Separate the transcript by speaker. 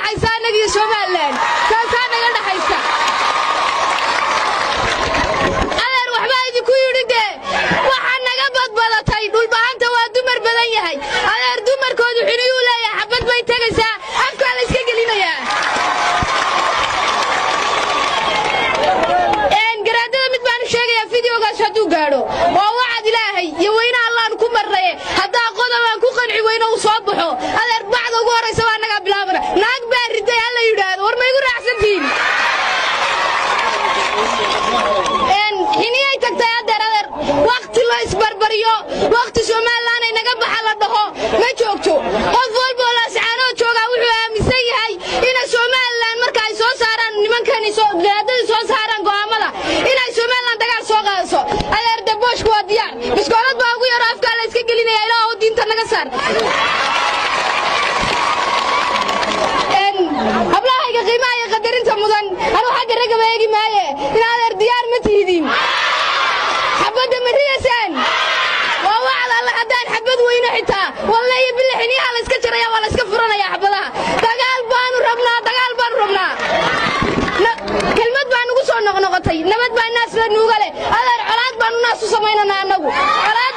Speaker 1: dhaxaysa annaga iyo Somalilan, taasaa naga dhaxaysa. Adeer, waxbaa idinku yidhi dee, waxaa naga badbadatay Dhulbahanta waa dumar badan yahay. Adeer, dumarkoodu xiniyuu leeyahay, xabad bay tegaysaa, afkaa la iska gelinayaa. Garaadada mid baanu sheegayaa, fideogaas hadduu gaadho oo wacad Ilaahay iyo weynaha Allaanu ku marnaye, haddaa qodob aan ku qanci weyno uu soo baxo, adeer, bacda ugu horraysa waa annagaa bilaabana. Naag baa riday ha la yidhaahdo. War ma igu raacsantihiin? Xiniyay tagtay adeer. Adeer, wakhti la isbarbariyo, wakhti Somalilan ay naga baxa la dhaho ma joogto. Qof walba oo Laascaanood joogaa wuxuu aaminsan yahay ina Somalilan marka ay soo saaraan nimankani garaadadii soo saaraan go'aamada inay Somalilan dagaal soo qaadaso. Adeer, dabooshku waa diyaar, biskoolad baa ugu yaro, afkaa la iska gelinaya. Ilaahow diinta naga saar. Hablahayga qiimaha iyo qadarinta mudan, anuu xagga raggaba eegi maaye, in adeer diyaar ma tihidiin? Xabadda ma ridaysaan? Waa wacd Alle, haddaan xabad weyno xitaa walle iyo bille xiniyaha la iska jaraya, waa la iska furanaya xabadaha. Dagaal baanu rabnaa, dagaal baanu rabnaa. Kelmad baa nugu soo noqnoqotay, nabad baa naas la nuuga leh. Adeer, colaad baanu naas u samaynanaa annagu, colaad